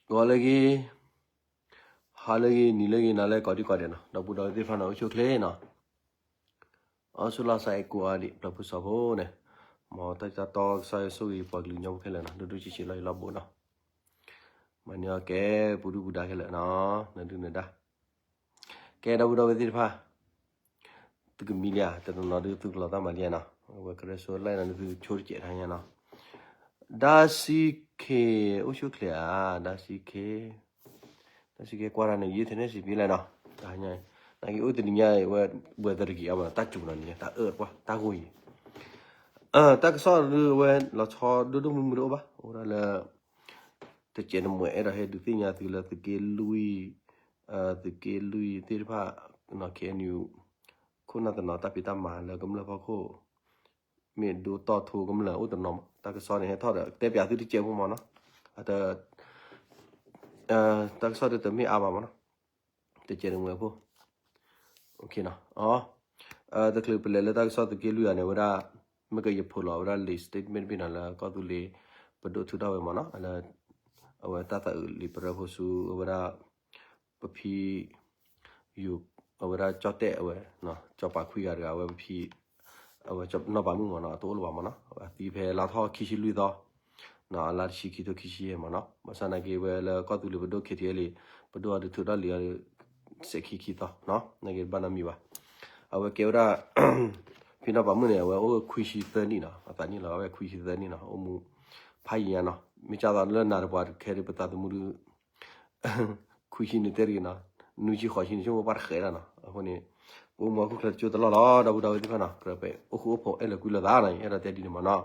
ဂီၤလၢအဂ့ၤ, ဟါလၢအဂ့ၤ, နံၤလၢအဂ့ၤ, နၤလၢအဂ့ၤ ကိးဒံကိးဒဲးနီၤ, ဒီပုၢ်ဒီဝဲၢ်သ့ၣ်တဖၣ်နီၤ, အိၣ်ဆူၣ်အိၣ်ချ့နီၤ, အီၣ်ဆူၣ်လီၤစဲးကိးဂၤဒဲး ပျၢၤဖိစီၤဖိန့ၣ်, မ်တၢ်တီကစီၣ်ယွၤဆိၣ်ဂ့ၤပှၤကလုာ်ကညီဖိခဲလၢာ်နီၤ, ဒိၣ်ဒိၣ်ဆံးဆံးလီၤယံၤလီၤဘူးနီၤ, မၤန့ၢ်အီၣ်ကဲ ပူၤဒုၣ်ပူၤဒါခဲလၢာ်နီၤ, နဒုၣ်နဒါ ကဲ ဒီပုၢ်ဒီဝဲၢ်သ့ၣ်တဖၣ်, သုကမံလံဧါ, တနီၤနီၤဒုးသုကလီၤတၢ်မၤလံဧါနီၤ, အဝဲကရၢဆိလၢနီၤ ဒုးသုဆိတကဲးတဟါညါနီၤ, ဒါစံခ့ အိၣ်ဆူၣ်အိၣ်ချ့ဧါ, ဒါစံခ့, ဒါစံခ့ကွၢ်တၢ်န့ၣ် ယုၢ်ထဲန့ၣ်စံးဘံလဲၣ်နီၤ, တဟါညါ, နာ်က့အိၣ်တနံၤညါအံၤ ဝဲ weather တဂ့ၤအါဘၣ်နီၤ, တၢ်စူၤနီၤ နံၤညါ တၢ်အၢၣ်ကွၢ် တၢ်ဂိၢ်အံၤ တၢ်ကစီၣ်ဒုးအဝဲလီၤဆီဒိၣ်ဒိၣ်မုၢ်မုၢ်တအိၣ်ဘၣ်, အိၣ်ဒၣ်လၢ တကဲးတမှဲး အဲၣ်ဒိးဟဲဒုးသ့ၣ်ညါသုလၢသုးက့လွံၢ်, သုးက့လွံၢ်သ့ၣ်တဖၣ်, KNU ခိၣ်နၢ်တနီၤတၢ်ဖံးတၢ်မၤလၢကမျၢၢ်ဖီခိၣ်, မ့ၢ်ဒိတီၢ်ထူကမျၢၢ်အိၣ်တနီၤမး, တၢ်ကစီၣ်န့ၣ်ဟဲထီၣ်ဒီး တဲပၠးသုတကဲးဖိမးနီၤ, အတ တၢ်ကစီၣ်ဒုးတမ့ၢ်အါဘၣ်မးနီၤ, တကဲးတမှဲးဖိ တချုးပလဲၤလၢတၢ်ကစီၣ်သုးက့လွံၢ်ဂၤန့ၣ် အဝဲဒၣ်, မ့ၢ်ကယဖိးလီၤ အဝဲဒၣ်လံာ် statement ဘ့ၣ်နီၤ လၢကီၢ်သူလ့ၤပဒိၣ်ထုးထီၣ်ဝဲမးနီၤ, လၢ အဝဲတၢ်သးအုးလံာ်ပရၢဖိဆူ အဝဲဒၣ် ပဖံ ယူၤ အဝဲဒၣ်ကၠီၣ်တဲၣ်အဝဲ, စီၤပၤခွံဂၤတဂၤ အဝဲပဖံ အဝဲနီၢ်ပၤမုၣ်မးနီၤ အတအိၣ်လၢၤဘၣ်မးနီၤ, အသံဖဲလါထီၣ်ခံဆံလွံၢ်သီ အလါတဆံခံထိခံဆံယဲၢ်မးနီၤ, ဘၣ်ဆၣ်နာ်က့ဝဲလၢကီၢ်သူလ့ၤပဒိၣ် KTLA ပဒိၣ်အဒုးထုးထီၣ်လံာ်အီၤဒီး စဲးခံခံသီ, နာ်က့ဘၣ်နီတမံၤဘၣ်, အဝဲကဲဝဲဒၣ် ဖံနီၢ်ပၤမုၣ်န့ၣ် အဝဲအိၣ်ခွံဆံသၢနံၣ်နီၤ, အသးနံၣ်လီၤ အဝဲခွံဆံသၢနံၣ်နီၤ, အိၣ်မူဖးယံၤညါနီၤ, မ့ၢ်ကၢ်သိးလၢနၤတပှၤခဲဒုးပသးသမူဒုး ခွံဆံန့ၣ်တဲတဂ့ၤနီၤ, နွံဆံဃိးဆံန့ၣ် ဆိကမိၣ်ပှၢ်တဃဲးဒၣ်နီၤ, အဃိန့ၣ် ပအိၣ်မူဟီၣ်ခိၣ်ချၢတကၠိတလီၢ်လီၤ, ဒီပုၢ်ဒီဝဲၢ်သ့ၣ်တဖၣ်နီၤ, ကြၢးပဲ အိၣ်ဃူအိၣ်ဖိးအဲၣ်လၢကွံလိာ်သးနီၤ, အဲၣ်ဒိးတဲဒ်န့ၣ်မးနီၤ,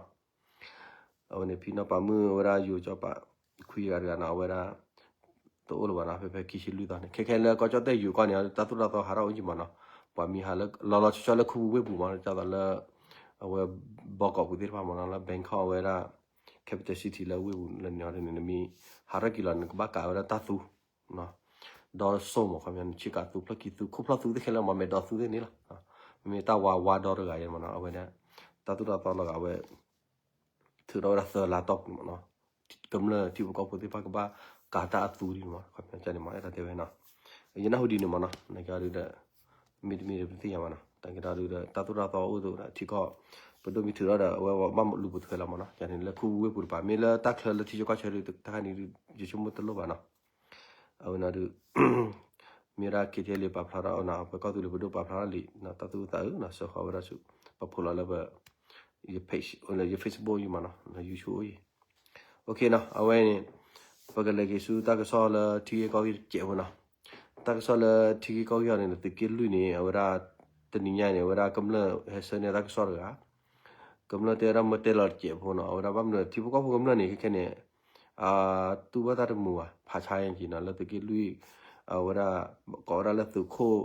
အဝဲန့ၣ် ဖံနီၢ်ပၤမုၣ် အဝဲဒၣ်ယိၤစီၤပၤခွံဂၤတဂၤနီၤ, အဝဲဒၣ် တအိၣ်လၢၤဘၣ်နီၤ, ဖဲဖဲခံဆံလွံၢ်သီန့ၣ် ခဲခဲလၢကီၢ်ကၠီၣ်တဲၣ်ယိၤကီၢ်န့ၣ် တၢ်သိၣ်တၢ်သီဟးထီၣ်အိၣ်ယံၤမးနီၤ, ပှၤမံၤဟးလၢ လီၤလီၤဆီဆီလၢခူပူၤဝ့ၢ်ပူၤမး, ကၢ်သိးလၢ အဝဲ ဘီကီးပူၤသ့ၣ်တဖၣ်မးနီၤ, လၢ Bangkok အဝဲဒၣ် capital city လၢဝ့ၢ်ပူၤလၢန့ၣ်န့ၣ် နမံၤဟးထီၣ်က့ၤလီၤ နကဘၣ်ကးဝဲဒၣ်တၢ်သူ ဒီးစိၢ်မး ခီပညီ နဆ့ကၤသူဖျၢၣ်ခံသူ ခိၣ်ဖျီၣ်သူသ့ၣ်ခဲလၢာ်မး မဲာ်ဒီးသူသ့ၣ်န့ၣ်လီၤ, မ့ၢ်တၢ်ဝါဝါဒီတဂၤအံၤမးနီၤ, အဝဲဒၣ် တၢ်သိၣ်တၢ်သီလီၤဂာ်ဝဲ ထုးထီၣ်ဝဲဒၣ်သၢလါတီၢ်ပူၤမးနီၤ, ကမျၢၢ်ထံဖိကီၢ်ဖိသ့ၣ်တဖၣ်ကဘၣ်ကးတၢ်အသူဒ်န့ၣ်မး, ခီပညီန့ၣ်မး အဲၣ်ဒိးတဲဝဲနီၤ, ယနၢ်ဟူဒ်န့ၣ်မးနီၤ, နာ်က့ဒုးဒီး မ့တမ့ၢ်ဒီးပသ့ၣ်ညါဘၣ်နီၤ, တၢ်က့ၤဒီးဒုးဒီး တၢ်သိၣ်တၢ်သီအိၣ်သးဒီးထံကီၢ် ပဒိၣ်မ့ၢ်ထုးထီၣ်ဒီး အဝဲဘၣ်လူၤပိာ်ထွဲလီၤမးနီၤ, ယန့ၣ်လၢခူပူၤဝ့ၢ်ပူၤတပၤ မ့ၢ်လၢတၢ်ချၢလၢထံဆၢကီၢ်ဆၢဒုး တၢ်ခါန့ၣ်ဒုး ယဆိကမိၣ်တလိၣ်ဘၣ်နီၤ အဝဲန့ၣ်ဒုး မ့ၢ်ဝဲဒၣ် KTLA ပာ်ဖျါထီၣ်နီၤ, ပကီၢ်သူလ့ၤပဒိၣ်ပာ်ဖျါထီၣ်လံ တၢ်သူၣ်အုးသးအုးနီၤ, စၢဃီၤဝဲဒၣ်ဆူ ပဖိးလီၤလၢပ ယ page လၢယ Facebook ယမးနီၤ, YouTube အံၤ, အဝဲန့ၣ် ပကလဲၤက့ၤဆူတၢ်ကစီၣ်လၢထံဂ့ၢ်ကီၢ်ဂ့ၢ်တစဲးဖိနီၤ, တၢ်ကစီၣ်လၢထံဂ့ၢ်ကီၢ်ဂ့ၢ်အံၤန့ၣ် သုးက့လွံၢ်န့ၣ် အဝဲဒၣ် တနံၤညါန့ၣ် အဝဲဒၣ်ကမျၢၢ်ဟဲဆှၢန့ၢ်တၢ်ကစီၣ်တဂၤ ကမျၢၢ်တဲဝဲဒၣ်မ့ၢ်တဲလီၤတစဲးဖိနီၤ, အဝဲဒၣ်ဘၣ်မနုၤထံဖိကီၢ်ဖိကမျၢၢ်န့ၣ် ခဲခဲန့ၣ် တူၢ်ဘၣ်တၢ်တမုာ်ဘၣ်, ဖးဆါယံၤနီၤ, လၢသုးက့လွံၢ် အဝဲဒၣ် ကိးဝဲဒၣ်လၢသုးခိၣ်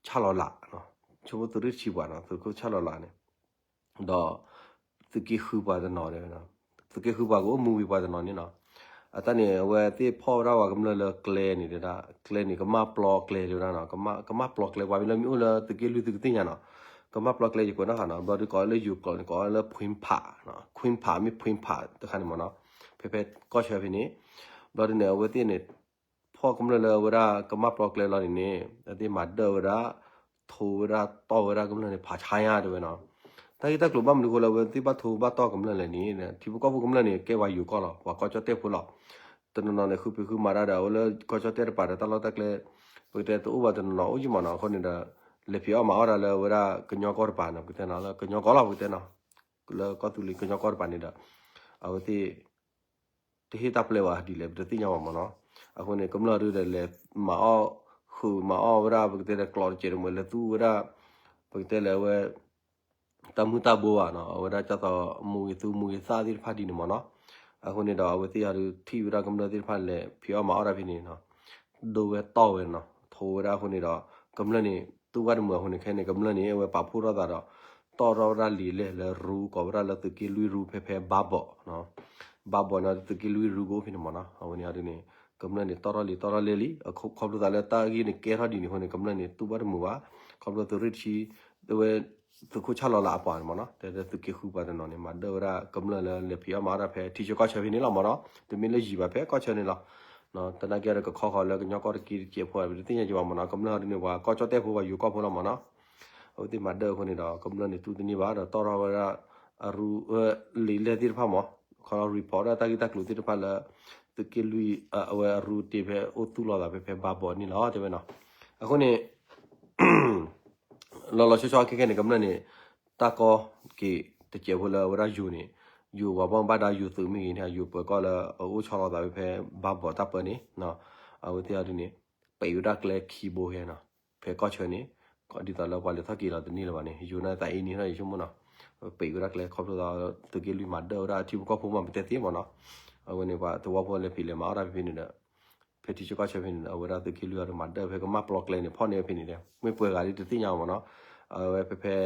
ဆၣ်လီၤလး, ဆိကမိၣ်သုးရ့ၣ်တဆံပှၤနီၤ, သုးခိၣ်ဆၣ်လီၤလးန့ၣ် ဒီး သုးက့ဃုပှၤတနီၤ, သုးက့ဃုပှၤကအိၣ်မူဝံၤပှၤတနီၤန့ၣ်နီၤ, အတၢ်န့ၣ် အဝဲသ့ၣ်ဖီၣ်ဝဲဒၣ်ပှၤကမျၢၢ်လၢကျဲန့ၣ်တဲဒၣ်, ကျဲန့ၣ် ကမၣ်ပျီကျဲတဲဝဲဒၣ်နီၤ, ကမၣ်ပျီကျဲ ပှၤမ့ၢ်လၢမ့ၢ်အိၣ်လၢသုးက့လွံၢ်သုးကသ့ၣ်ညါနီၤ, ကမၣ်ပျီကျဲယကွဲးနီၣ်ဃာ်နီၤ, ဘျီဒုးကိးလၢယိၤကျိာ်န့ၣ် ကိးလၢ ဖှ့ဖး, ခွ့ဖး မ့ၢ်ဖှ့ဖးတခါန့ၣ်မးနီၤ, ဖဲဖဲကီၢ်ဆၢဖဲန့ၣ်, ဘျီဒုးန့ၣ် အဝဲသ့ၣ်န့ၣ် ဖီၣ်ကမျၢၢ်လၢအဝဲဒၣ်ကမၣ်ပျီကျဲလီၤန့ၣ်န့ၣ် အဝဲသ့ၣ်မၤဒၢၣ်ဝဲဒၣ်, ထိဝဲဒၣ်တီၢ်ဝဲဒၣ်ကမျၢၢ်န့ၣ် ဖးဆါညါတဲဝဲနီၤ, တၢ်ဂ့ၢ်တၢ်ကျိၤဘၣ်မနုၤအဃိလၢအဝဲသ့ၣ်ဘၣ်ထိဘၣ်တီၢ်ကမျၢၢ်လဲၣ်န့ၣ် ထံဖိကီၢ်ဖိကမျၢၢ်န့ၣ် ကဲပှၤယိၤကီၢ်လီၤ, ပှၤကီၢ်ကၠီၣ်တဲၣ်ဖိလီၤ, တနီၤနီၤန့ၣ် ဃုပှ့ၤဃုမၤတၢ်ဒီး အဝဲလၢကီၢ်ကၠီၣ်တဲၣ်တပၤဒီး တၢ်လီၢ်တၢ်ကျဲ ပကတဲတအိၣ်ဘၣ်တနီၤနီၤအိၣ်ယံၤမးနီၤ, အဃိန့ၣ်ဒီး လဲၤဖံးအီၣ်မၤအီၣ်တၢ်လၢအဝဲဒၣ်ကညီကီၢ်တပၤနီၤ, ပကတဲနီၤ လၢကညီကီၢ်လီၤ ပကတဲနီၤ, လၢကီၢ်သူလ့ၤကညီကီၢ်တပၤန့ၣ်ဒီး အဝဲသ့ၣ် တဟ့ၣ်တၢ်ပျဲဝဲဒ်လဲၣ် ပတသ့ၣ်ညါဘၣ်မးနီၤ, အဃိန့ၣ် ကမျၢၢ်ဒုးဒီးလဲၤမၤအီၣ် ဃုမၤအီၣ်ဝဲဒၣ် ပကတဲဒီးကျိာ်တစဲးတမှဲးလဲၤသူဝဲဒၣ် ပကတဲလၢအဝဲ တၢ်မုၢ်တၢ်ဘိဘၣ်နီၤ, အဝဲဒၣ်ကၢ်သိးမူဂ့ၤသူမူဂ့ၤသၣ်သ့ၣ်တဖၣ်ဒ်န့ၣ်မးနီၤ, အဃိန့ၣ်ဒီး အဝဲသ့ၣ်အံၤဒုးထံၣ်ဝဲဒၣ်ကမျၢၢ်သ့ၣ်တဖၣ်လဲၤဖံးအီၣ်မၤအီၣ်တၢ်ဖဲန့ၣ်နီၤ, ဒိဝဲတီၢ်ဝဲနီၤ, ထိဝဲဒၣ်အဃိန့ၣ်ဒီး ကမျၢၢ်န့ၣ် တူၢ်ဘၣ်တမုာ်အဃိန့ၣ် ခဲန့ၣ် ကမျၢၢ်န့ၣ် အဝဲပာ်ဖှိၣ်ထီၣ်သးဒီး တီၢ်ထီၣ်ဝဲဒၣ်လံာ်လဲၢ်လၢရူ ကိးဝဲဒၣ်လၢသုးက့လွံၢ်ရူ ဖဲဖဲဘါဘီး ဘါဘီးန့ၣ် သုးက့လွံၢ်ရူကအိၣ်ဖဲန့ၣ်မးနီၤ, အဝဲန့ၣ်အဒုးန့ၣ် ကမျၢၢ်န့ၣ် တီၢ်ထီၣ်လံာ်တီၢ်ထီၣ်လဲၢ်လံ, ခီဖျိသးလၢတၢ်ဂ့ၢ်န့ၣ်ကဲထီၣ်ဒ်န့ၣ်အဃိန့ၣ် ကမျၢၢ်န့ၣ် တူၢ်ဘၣ်တမုာ်ဘၣ်, ခီဖျိသုးရ့ၣ်တဆံ အဝဲ သုးခိၣ်ဆၣ်လီၤလးအပှၤန့ၣ်မးနီၤ, တဲသုးက့ဃုပှၤတနီၤန့ၣ် မၤဒၢၣ်ဝဲဒၣ်ကမျၢၢ်လၢလဲၤဖံးအီၣ်မၤအီၣ်တၢ်ဖဲထံဆၢကီၢ်ဆၢဖဲန့ၣ်လီၤမးနီၤ, တမ့ၢ်လၢယံၤဘၣ်ဖဲကီၢ်ဆၢန့ၣ်လီၤ, တနာ်က့ဒီးကခီဃီၤလၢကညီကီၢ်တက့ၢ်တစဲးဖိ ပတသ့ၣ်ညါက့ၤဘၣ်မ့ၢ်နီၤ, ကမျၢၢ်ဒ်န့ၣ် ပှၤကီၢ်ကၠီၣ်တဲၣ်ဖိ ပှၤယိၤကီၢ်ဖိလီၤမ့ၢ်နီၤ, အဝဲသ့ၣ်မၤဒၢအဃိန့ၣ်ဒီး ကမျၢၢ်န့ၣ်တူၢ်တန့ၢ်ဘၣ် ဒီးတီၣ်ထီၣ်ဝဲဒၣ် အရူ လံာ်လဲၢ်သ့ၣ်တဖၣ်မ့ၢ် ခီလီၤ report ဒၣ်တၢ်ဂ့ၢ်တၢ်ကျိၤသ့ၣ်တဖၣ်လၢ သုးက့လွံၢ် အဝဲအရူတ့ဖဲအိၣ်သူၣ်လီၤသးဖဲဖဲဘါဘီးန့ၣ်လီၤ တဲဝဲနီၤ, အဃိန့ၣ် လီၤလီၤဆီဆီခဲခဲန့ၣ် ကမျၢၢ်န့ၣ် တၢ်ကီက့ၤတစဲးဖိလၢအဝဲဒၣ်ယိၤန့ၣ် ယိၤပှၤဘၣ်မူဘၣ်ဒါယိၤသုးမ့ၢ်ဂ့ၤန့ၣ် ယိၤပၢၤကီၢ်လၢအအိၣ်ဆီလီၤသးဖဲဖဲဘါဘီးတၢ်ပၢန့ၣ် အဝဲသ့ၣ်အဒ်န့ၣ် ပံးဝဲဒၣ်ကျဲခံဘိဟဲနီၤ, ဖဲကီၢ်ဆၢန့ၣ် ဒ်သိးလၢပှၤလဲၤထီၣ်က့ၤလီၤတန့ၢ်လၢၤဘၣ်န့ၣ် ယိၤန့ၣ်သးအ့န့ၣ်ထီၣ်ယဆိကမိၣ်နီၤ, ပံးဝဲဒၣ်ကျဲခီဖျိသး သုးက့လွံၢ်မၤဒၢဝဲဒၣ်ထံဖိကီၢ်ဖိမး ပတဲသ့မ့ၢ်နီၤ, အဝဲန့ၣ်ပှၤသဝီဖိလဲၤဖံးလဲၤမၤအီၣ်တၢ်ဖဲဖဲန့ၣ်ဒီး ဖဲထံဆၢကီၢ်ဆၢဖဲန့ၣ်ဒီး အဝဲဒၣ်သုးက့လွံၢ်အဒိးမၤဒၢဖဲကမၣ်ပျီကျဲန့ၣ် ဖီၣ်န့ၢ်ဝဲဖဲန့ၣ်ဒီး မ့ၢ်ပှဲၤဂၤဒ်တသ့ၣ်ညါမ့ၢ်နီၤ, အဝဲဖဲဖဲ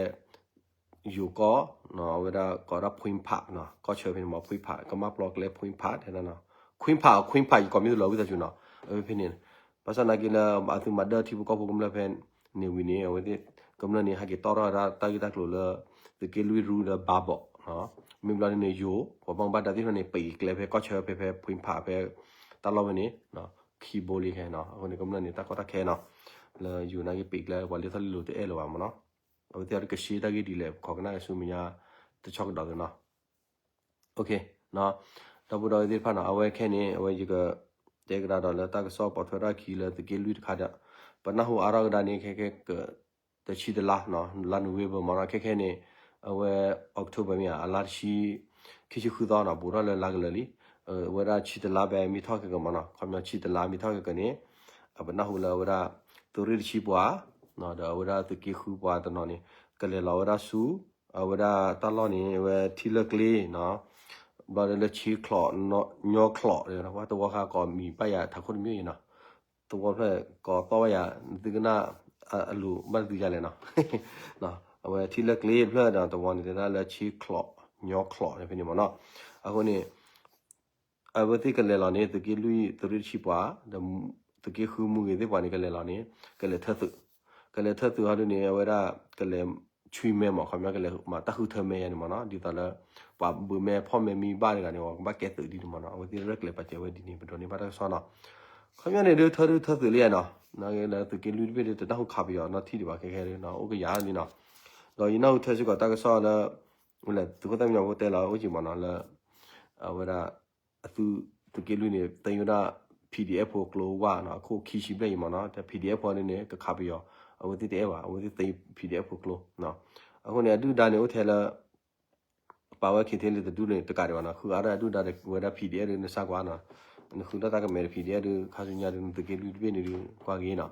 ယိၤကီၢ် အဝဲဒၣ်ကိးဒၣ် ဖှံဖး ကီၢ်ဆၢဖဲန့ၣ်မ့ၢ် ဖှံဖး ကမၣ်ပျီကျဲ ဖှံဖး တဲဒၣ်နီၤ, ခွံဖး ခွံဖး ယကိးမံၤသလီၤဝံသးစူၤနီၤ, အဝဲဖဲန့ၣ် ဘၣ်ဆၣ်သနာ်က့လၢ အသုးမၤဒၢထံဖိကီၢ်ဖိကမျၢၢ်ဖဲန့ၣ်ဝံၤန့ၣ် အဝဲသ့ၣ်ကမျၢၢ်န့ၣ် ဟဲက့ၤတီၣ်ထီၣ်ဝဲဒၣ်တၢ်ဂ့ၢ်တၢ်ကျိၤလၢ သုးက့လွံၢ်ရူလၢဘါဘီး, မ့ၢ်ဘျီဒ်န့ၣ် ယိၤ ပှၤဘၣ်မူဘၣ်ဒါသ့ၣ်တဖၣ်န့ၣ် ပံးကျဲဖဲကီၢ်ဆၢဖဲဖဲ ဖှံဖး ဖဲတၢ်လီၢ်ဝဲန့ၣ် ခံဘိလံခဲနီၤ, အဃိန့ၣ် ကမျၢၢ်န့ၣ် တၢ်ကီတၢ်ခဲနီၤ, လၢယိၤနာ်က့ပံးကျဲ ပှၤလဲၤထီၣ်လံလိာ်တအဲၣ်လၢၤဘၣ်မ့ၢ်နီၤ, အဝဲသ့ၣ်အံၤကရှဲတၢ်ဂ့ၢ်ဒ်လဲၣ် ပခိးကနၣ်က့ၤဆူမဲာ်ညါ တဆီကဒီးသုနီၤ, ဒီပုၢ်ဒီဝဲၢ်သ့ၣ်တဖၣ်နီၤ အဝဲခဲန့ၣ် အဝဲယက တဲကဒါဒီးလၢတၢ်ကစီၣ်ပိာ်ထွဲထီၣ်အခံလၢသုးက့လွံၢ်တခါဒီး ပနၢ်ဟူအါထီၣ်ကဒါန့ၣ် ခဲခဲက တဆံတလါ လါနိၣ်ဝ့ဘၢၣ်မ့ၢ်နီၤ, ခဲခဲန့ၣ် အဝဲ October မ့ၢ်ဧါ အလါတဆံ ခံဆံဃုသီနီၤ ဘူးထီၣ်လၢလါကလၢာ်လံ, အဝဲဒၣ်ဆံတလါဘဲမ့ၢ်ထီၣ်ခဲကမ့ၢ်နီၤ, ခီပညီဆံတလါမ့ၢ်ထီၣ်ခဲကန့ၣ် ပနၢ်ဟူလၢအဝဲဒၣ် သုးရ့ၣ်တဆံပှၤ ဒီးအဝဲဒၣ်သုးက့ဃုပှၤတနီၤန့ၣ် ကလဲၤလီၤဝဲဒၣ်ဆူ အဝဲဒၣ်တၢ်လီၢ်န့ၣ် အဝဲထံလၢကျ့နီၤ, ဘျီဒီးလၢဆ့ချီးညီချီး ပှၤတဝီခါကိးမံၤဘၣ်ယၤထးခိၣ်တမံၤအံၤနီၤ, သဝီဖျၢၣ်ကိးသီၣ်ဘၣ်ယၤ နသုကနၣ် အလူၤဘၣ်နသုယၤလဲၣ်နီၤ, အဝဲထံလၢကျ့တဖျၢၣ်ဒီးတဝီန့ၣ်တဲဒၣ်လၢဆ့ချီး ညီချီးန့ၣ်ဖဲန့ၣ်မ့ၢ်နီၤ, အဃိန့ၣ် အဝဲသ့ၣ်ကလဲၤလီၤန့ၣ် သုးက့လွံၢ်သုးရ့ၣ်တဆံပှၤ ဒီးသုးက့ဃုမူဂ့ၤသ့ၣ်ပှၤန့ၣ် ကလဲၤလီၤန့ၣ် ကလဲၤထၢသုး, ကလဲၤထၢသုးဟီဒုန့ၣ် အဝဲဒၣ်ကလဲၤဆွံမဲမ့ၢ် ခီပညီကလဲၤမၤတၢ်ဃုထၢမဲယါန့ၣ်မ့ၢ်နီၤ, ဒ်သိးလၢ ပှၤဘုးမဲဖီၣ်မဲမ့ၢ်ဘၣ်တဂၤန့ၣ် ပှၤကဘၣ်ကဲသုးဒ်န့ၣ်မ့ၢ်နီၤ, အဝဲသ့ၣ်ရဲၣ်ကျဲၤပာ်စၢၤဝဲဒ်န့ၣ် ပဒိးန့ၢ်ဘၣ်တၢ်ကစီၣ်နီၤ, ခီပညီန့ၣ်ဒုးထၢဒုးထၢသုးလံယါနီၤ, လၢသုးက့လွံၢ်တဘ့ၣ်ဒုးတနၢ်ဟူခးပယီၤနီတထံၣ်ဒံးဘၣ်ခဲခဲဒုး အိၣ်ကယၤလံနီၤ, ဒီးယနၢ်ဟူထၢစ့ၢ်ကီးတၢ်ကစီၣ်လၢ သုးခိၣ်သၣ်မံညီၤဖိတဲလီၤအိၣ်က့ၤမ့ၢ်နီၤ လၢ အဝဲဒၣ် အသုး သုးက့လွံၢ်န့ၣ် သ့ဝဲဒၣ် P D F ဖိကျိဝါနီၤ အခိၣ်ခံဆံဘျဲၣ်အံၤမ့ၢ်နီၤ, ဒီး P D F ဖိန့ၣ်န့ၣ် ကခးပယီၤ အဝဲသ့ၣ်တအဲၣ်ဘၣ် အဝဲသ့ၣ်သ့ P D F ဖိကျိ, အဃိန့ၣ် အဒုၣ်ဒါန့ၣ်အိၣ်ထဲလၢ ပာ်ဝဲ K T L A တဒူၣ်န့ၣ် တကးဒံးဘၣ်နီၤ, ဃုအါဒၣ်အဒုၣ်ဒါဒီးဝဲဒၣ် P D F ဒုးနစၢ်ကွၢ်နီၤ, နဃုဒၣ်တၢ်ကမဲာ်ဒီး P D F ဒုး ခါဆူညါဒုး နသုးက့လွံၢ်တဘ့ၣ်န့ၣ်ဒုး ကွၢ်ဂ့ၤနီၤ,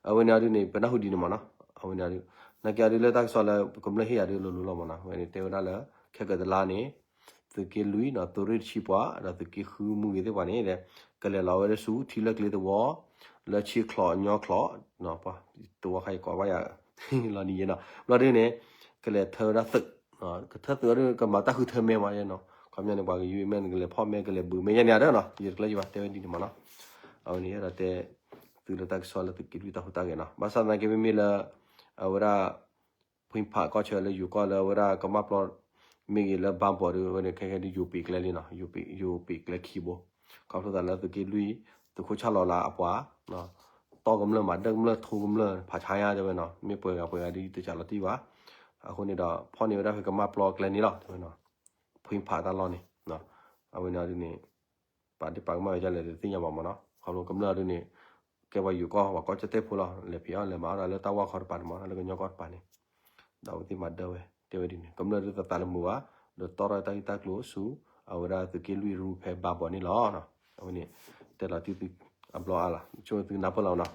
အဝဲန့ၣ်အဒုးန့ၣ် ပနၢ်ဟူဒ်န့ၣ်မ့ၢ်နီၤ, အဝဲန့ၣ်အဒုး နာ်က့အဒုးလၢတၢ်ကစီၣ်လၢ ကမျၢၢ်ဟ့ၣ်ယၤဒုးလိၤလိၤလီၤမ့ၢ်နီၤ, အဝဲန့ၣ်တဲဝဲဒၣ်လၢ ခဲကတလါန့ၣ် သုးက့လွံၢ်နီၤ သုးရ့ၣ်တဆံပှၤ ဒီးသုးက့ဃုမူဂ့ၤသ့ၣ်ပှၤန့ၣ် ကလဲၤလီၤဝဲဒၣ်ဆူထံလၢကျ့သဝီ လၢဆ့ချီးညီချီး သဝီခါယကိးဘၣ်ယၤ လီၤနံၤယဲနီၤ, ဘျီဒုးန့ၣ် ကလဲၤထၢဝဲဒၣ်သုး ကထၢသုးအဒုး ကမၤတၢ်ဃုထၢမဲမ့ၢ်ယဲနီၤ, ခီပညီန့ၣ် ပှၤကယုၢ်မဲာ် ကလဲၤဖီၣ်မဲ ကလဲၤဘုးမဲာ်ယဲန့ၣ်အဒၢနီၤ, ယတကျၢၤယဘၣ်တဲဝဲဒ်န့ၣ်မ့ၢ်နီၤ, အဝဲန့ၣ်အဲၣ်ဒိးတဲ သုးလၢတၢ်ကစီၣ်လၢသုးက့လွံၢ်တၢ်ဟူးတၢ်ဂဲၤနီၤ, ဘၣ်ဆၣ်သနာ်က့မ့မ့ၢ်လၢ အဝဲဒၣ် ဖှံဖးကီၢ်ဆၢလၢယိၤကီၢ်လၢအဝဲဒၣ်ကမၣ်ပျီ မ့ၢ်ဂ့ၤလၢဘါဘီးဒုး အဝဲန့ၣ်ခဲခဲဒုးယိၤပံးကျဲလံနီၤ, ယိၤပံးကျဲခံဘိ, ခီဖျိသးလၢသုးက့လွံၢ် သုးခိၣ်ဆၣ်လီၤလၢအပှၤ တီၢ်ကမျၢၢ်မၤဒၢကမျၢၢ်ထိကမျၢၢ် ဖးဆါညါတဲဝဲနီၤ, မ့ၢ်ပှဲၤဂၤပှဲၤဂၤဒုးတစးလီၤတံၢ်ဘၣ်, အဃိန့ၣ်ဒီး ဖီၣ်န့ၢ်ဝဲဒၣ်ဖဲကမၣ်ပျီကျဲန့ၣ်လီၤ တဲဝဲနီၤ, ဖှံဖးတၢ်လီၢ်န့ၣ် အဝဲန့ၣ်ဒုးန့ၣ် ပာ်ဒ့ၣ်ပာ်ကမၣ်ဝဲဒ်လဲၣ် တသ့ၣ်ညါဘၣ်မ့ၢ်နီၤ, ခီဖျိကမျၢၢ်ဒုးန့ၣ် ကဲပှၤယိၤကီၢ် ပှၤကီၢ်ကၠီၣ်တဲၣ်ဖိလီၤ, လဲၤဖံးအီၣ်လဲၤမၤအီၣ်ဒၣ်လၢတၢ်ဝၢ်ခီတပၤန့ၣ်မ့ၢ်နီၤ, လၢကညီကီၢ်တပၤန့ၣ်, ဒီးအဝဲသ့ၣ်မၤဒၢဝဲ တဲဝဲဒ်န့ၣ် ကမျၢၢ်ဒုးသးသးတမုာ်ဘၣ်, ဒီးတီၢ်ထီၣ်တၢ်ဂ့ၢ်တၢ်ကျိၤဆူ အဝဲဒၣ်သုးက့လွံၢ်ရူဖဲဘါဘီးန့ၣ်လီၤ. အဝဲန့ၣ် တဲလီၤတံၢ်သုအဘျီအါလီၤ, ဆိသုနၢ်ပၢၢ်လီၤနီၤ.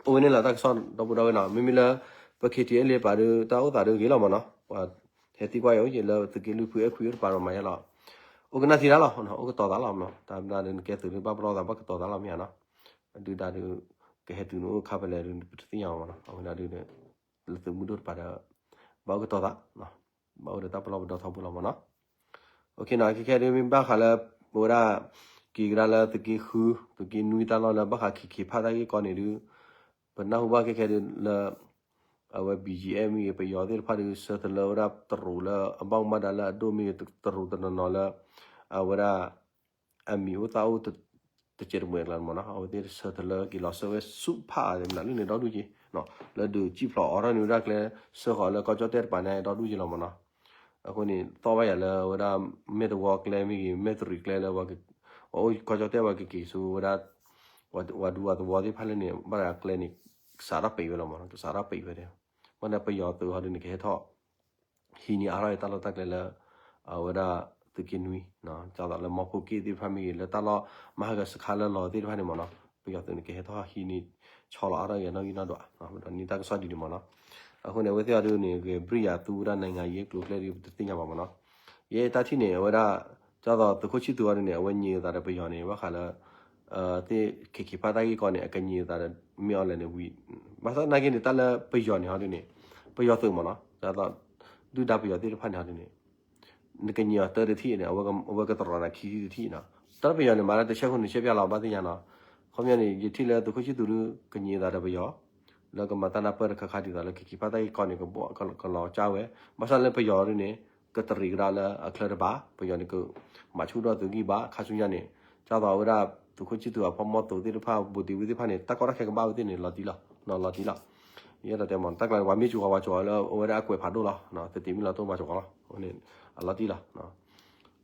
အိၣ်ဝဲန့ၣ်လီၤ တၢ်ကစီၣ်ဒီပုၢ်ဒီဝဲၢ်နီၤ, မ့မ့ၢ်လၢ ပ K T L A ပာ်ဒုး တၢ်အိၣ်သးဒုးဂ့ၤလီၤမ့ၢ်နီၤ, ပှၤဟဲသံကွၢ်အံၤအိၣ်က့ၤလၢသုးက့လွံၢ်ဖုအဲၣ်ခွံအိၣ်တပၤဒီးမၤယါလီၤ, အိၣ်ကနၣ်ထံတၢ်လီၤ, အိၣ်ကတီၤသးလီၤမ့ၢ်နီၤ, တၢ်ဘျါဒုးနကဲသုးဒုး ဘၣ်ပလီၢ်သးဘၣ်ကတီၤသးလီၤမ့ၢ်ဧါနီၤ, ဒုၣ်ဒါဒုး ကဟဲတုၤနအိၣ်ခါဖဲလဲၣ်ဒုး ပတသ့ၣ်ညါဘၣ်မ့ၢ်နီၤ, အဝဲဒၣ်ဒုး လၢသုးမုၢ်ဒိၣ်တပၤဒီး ဘၣ်အိၣ်ဒီးတၢ်ပလီၢ်ပဒီထီဘိလီၤမ့ၢ်နီၤ. အိၣ်ခ့နီၤ, ခဲခဲဒုးမ့ၢ်ဘၣ်ဃးလၢ ပဝဲဒၣ် က့ၤကဒါလၢသုးက့ဃု သုးက့နွံတၢ်လီၢ်လၢဘၣ်ဃးခံခံဖးတၢ်ဂ့ၢ်ကီန့ၣ်ဒုး ပနၢ်ဟူဘၣ်ခဲခဲဒုးလၢ အဝဲ B G F မ့ၢ်ဂ့ၤ ပယီၤသ့ၣ်တဖၣ်ဒုး ဆၢတလၢဝဲဒၣ်တရူးလၢအဘၣ်မူဘၣ်ဒါလၢအဒိၣ်မ့ၢ်ဂ့ၤ တရူးတနီၤနီၤလၢ အဝဲဒၣ် အမံၤအိၣ်သၣ်အိၣ် တစဲးတမှဲၤအကျါန့ၣ်မ့ၢ်နီၤ, အဝဲသ့ၣ်ဆၢထၢၣ်လၢက့ၤလီၤဆၢဝဲဆူဖးအါ မနုၤလၢန့ၣ်ဒီဒူၣ်က့ၤ, လၢဒုးစံၣ်ဖျိးအိးထီၣ်န့ၣ်ဝဲဒၣ်ကျဲ ဆှၢဃီၤလၢကီၢ်ကၠီၣ်တဲၣ်တပၤန့ၣ် ဒီဒူၣ်က့ၤလီၤမ့ၢ်နီၤ. အဃိန့ၣ် သီၣ်ဘၣ်ယၤလၢအဝဲဒၣ် မဲၢ်တဝီကျဲမ့ၢ်ဂ့ၤ မဲၢ်တရံးကျဲလၢ ပှၤအိၣ်ကီၢ်ကၠီၣ်တဲၣ် ပှၤကက့ၤဆူဝဲဒၣ် ပှၤဒူပှၤသဝီသ့ၣ်တဖၣ်လၢန့ၣ် ဘၣ်ဒီးကျဲန့ၣ် ကစးထီၣ်ပံးဝဲလီၤမ့ၢ်နီၤ, ကစးထီၣ်ပံးဝဲဒၣ်. ဘၣ်ဒီးပယီၤသုးဟီဒုန့ၣ် ကဟဲထီၣ် ဟံးန့ၢ်အါထီၣ်တၢ်လီၢ်တၢ်ကျဲလၢ အဝဲဒၣ်သုးက့နွံ, ဒ်သိးလၢမီဖိက့ၣ်သ့ၣ်တဖၣ်မ့ၢ်ဂ့ၤ လၢတၢ်လီၢ်မၤဟးဂီၤစခါလၢလီၤသ့ၣ်တဖၣ်န့ၣ်မ့ၢ်နီၤ, ပယီၤသုးန့ၣ် ကဟဲထီၣ်ဟံးန့ၢ်ဆီလီၤအါထီၣ်က့ၤနီၣ်ဂံၢ်နီၣ်ဒွး, ဒီးန့ၢ်တၢ်ကစီၣ်ဒ်န့ၣ်မ့ၢ်နီၤ. အဃိန့ၣ် အဝဲသ့ၣ်အီၤဒုန့ၣ် ဂဲၤဘြံၣ်ယၤသူဝဲဒၣ် နိုင်ငံရေး ကျိၤကျဲဒ်ပတသ့ၣ်ညါဘၣ်မ့ၢ်နီၤ. ယဲတၢ်ထံၣ်န့ၣ် အဝဲဒၣ် ဒ်သိးသုးခိၣ်ဆံသူအီၤဒုန့ၣ် အဝဲညံးအသးဒီးပယီၤန့ၣ် ဘၣ်ဃးလၢ သ့ၣ် ခ့ခ့ဖးတၢ်ဂ့ၢ်ကီန့ၣ် အကညံးအသးဒီး မ့ၢ်အီၤလဲၣ်န့ၣ်ဝံၤ, ဘၣ်ဆၣ်နာ်က့န့ၣ် တၢ်လၢပယီၤန့ၣ်ဟီဒုန့ၣ် ပယီၤသုးမ့ၢ်နီၤ, ဒ်သိး ဒုၣ်ဒါပယီၤသ့ၣ်တဖၣ်န့ၣ်ဟီဒုန့ၣ် နကညံးအီၤတၢတထံၣ်န့ၣ် အဝဲကတရီၤနၤခံထံၣ်တထံၣ်နီၤ. တၢ်လၢပယီၤန့ၣ် မၤတၢ်တဆဲးဃိန့ၣ်ဆဲးပျၢ်လီၤ ဘၣ်သ့ၣ်ညါနီၤ. ခီပညီန့ၣ် ယထံၣ်လၢသုးခိၣ်ဆံသူဒု ကညံးအသးဒီးပယီၤ လၢကမၤတၢ်နၢ်ပၢၢ်တခါခါဒ်သိးလၢ ခ့ခ့ဖးတၢ်ဂ့ၢ်ကီန့ၣ် ကဘီကလီၤကၠါဝဲ, ဘၣ်ဆၣ်လၢပယီၤဒုန့ၣ် ကတရံးကဒါလၢအချၢတဘၣ်, ပယီၤန့ၣ်ကမၤဆူၣ်ထီၣ်သုးဂံၢ်ဘါ ခါဆူညါန့ၣ်, ဒ်သိးအဝဲဒၣ်သုးခိၣ်ဆံသူအဖီမီၢ်သိးသ့ၣ်တဖၣ် ဘူးတံၢ်ဝံသ့ၣ်တဖၣ်န့ၣ် တၢ်ကီတၢ်ခဲကဘၣ်ဝဲသ့ၣ်န့ၣ် လီၤတံၢ်လီၤ, လီၤတံၢ်လီၤ. ယအဲၣ်ဒိးတဲမ့ၢ် တၢ်ကျါန့ၣ် ပှၤမ့ၢ်စှၤဝဲ ပှၤစှၤလၢအဝဲဒၣ်အကွဲးဖးဒိၣ်လီၤ, သတ့မ့ၢ်လီၤတိၢ်မၤစှၤလီၤ, အလီၤတံၢ်လီၤ.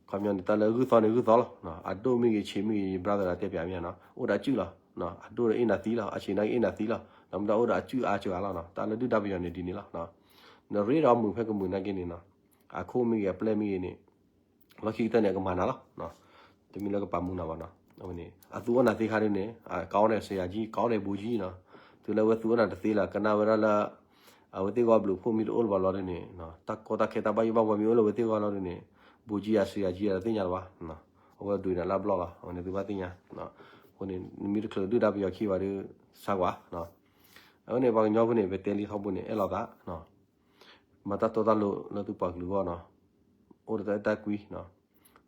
ခီပညီန့ၣ် တၢ်လၢဂုၢ်သီန့ၣ်ဂုၢ်သီလီၤ, အဒိၣ်မ့ၢ်ဂ့ၤဆံးမ့ၢ်ဂ့ၤ ယဘြၣ်သရၣ်တဲပၠးမ့ၢ်နီၤ အိၣ်ဒီးအစုၣ်လီၤ, အဒိၣ်ဒီးအ့ၣ်နၤသံလီၤ, အဆံးနာ်က့အ့ၣ်နၤသံလီၤ, ဒီးမ့ၢ်ဒၣ်အိၣ်ဒီးအစုၣ်အါစှၤလီၤနီၤ. တၢ်လၢဒုၣ်ဒါပယီၤန့ၣ်ဒ်န့ၣ်လီၤ. နရ့ဒီးမုာ်ဖဲကမုာ်နာ်က့န့ၣ်နီၤ, အခိၣ်မ့ၢ်ဂ့ၤအပျဲၢ်မ့ၢ်ဂ့ၤန့ၣ် လီၢ်ခံကတၢၢ်န့ၣ် အကမၤနၤလီၤ. တမ့ၢ်လၢကပာ်မူနၤဘၣ်နီၤ. အဝဲန့ၣ် အသုအိၣ်နၤသ့ခါဒုန့ၣ် အကီၢ်န့ၣ်စယၤကံ ကီၢ်န့ၣ်ဘိကံနီၤ. တုၤလၢအဝဲသုအိၣ်နၤတသ့လၢၤ ကနၣ်ဝဲဒၣ်လၢ အဝဲသ့ၣ်ဂီၢ်ဘျုးဖှိၣ်မ့ၢ်တအိၣ်လၢၤဘၣ်လီၤဒုန့ၣ် တၢ်ကီတၢ်ခဲတၢ်ဘၣ်ယိၣ်ဘၣ်ဘှီမ့ၢ်အိၣ်လၢအဝဲသ့ၣ်ဂီၢ်လီၤဒုန့ၣ် ဘိကံယၤစယၤကံယၤတသ့ၣ်ညါလၢၤဘၣ်. အဝဲဒုးနၤလၢအဘျီလီၤ အဝဲန့ၣ်သုဘၣ်သ့ၣ်ညါ. အဃိန့ၣ် နမ့ၢ်တချုးဒုၣ်ဒါပယီၤခံဘၣ်ဒု ဆါကွၢ် အဝဲန့ၣ် ပှၤကညီဖိန့ၣ် ပတဲလံထီဘိန့ၣ် အဲၣ်လိာ်သး မၤတၢ်တီတၢ်လိၤလၢသုပှၤကလုာ်အဂီၢ်နီၤ. အိၣ်ဒီးတၢ်အဲၣ်တၢ်ကွံနီၤ.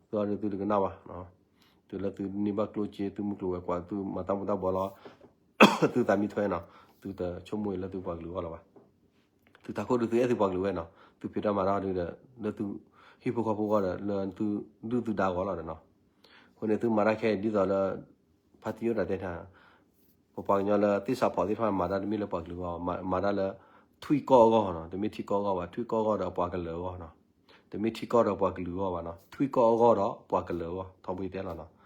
သုအီၤဒုးသုတကနၣ်ဘၣ်နီၤ. တုၤလၢသုန့ၢ်ဘၣ်ကျိၣ်စ့ သုမုၢ်ကျိၤဝဲၤကွာ် သုမၤတၢ်မူၤတၢ်ဘှီးလီၤ. သုသးမံထွဲနီၤ. သုတဆိကမိၣ်လၢသုပှၤကလုာ်အဂီၢ်လၢၤဘၣ်. သုတၢ်ခိၣ်ဒုးသုအဲၣ်သုပှၤကလုာ်ဝဲနီၤ. သုဖံးတၢ်မၤတၢ်ဒုးဒီး လၢသုဟံၣ်ဖိဃီဖိအဂီၢ်ဒီး လၢသုဒုၣ်သုဒါအဂီၢ်လီၤဒီးနီၤ. အဃိန့ၣ် သုမၤတၢ်ခဲအံၤဒ်သိးလၢ ဖါတံၢ်အိၣ်တၢ်တဲတၢ် ပပှၤကညီလၢသ့ၣ်စးဖီးသ့ၣ်တဖၣ်မၤတၢ်တမ့ၢ်လၢပှၤကလုာ်အဂီၢ်, မၤတၢ်လၢ ထွံၣ်ကီၢ်အဂီၢ်နီၤ, တမ့ၢ်ထံကီၢ်အဂီၢ်ဘၣ်, ထွံၣ်ကီၢ်အဂီၢ်ဒီးအပှၤကလုာ်အဂီၢ်နီၤ, တမ့ၢ်ထံကီၢ်ဒီးပှၤကလုာ်အဂီၢ်ဘၣ်နီၤ, ထွံၣ်ကီၢ်အဂီၢ်ဒီးပှၤကလုာ်အဂီၢ်, ထီဘိတဲလီၤနီၤ,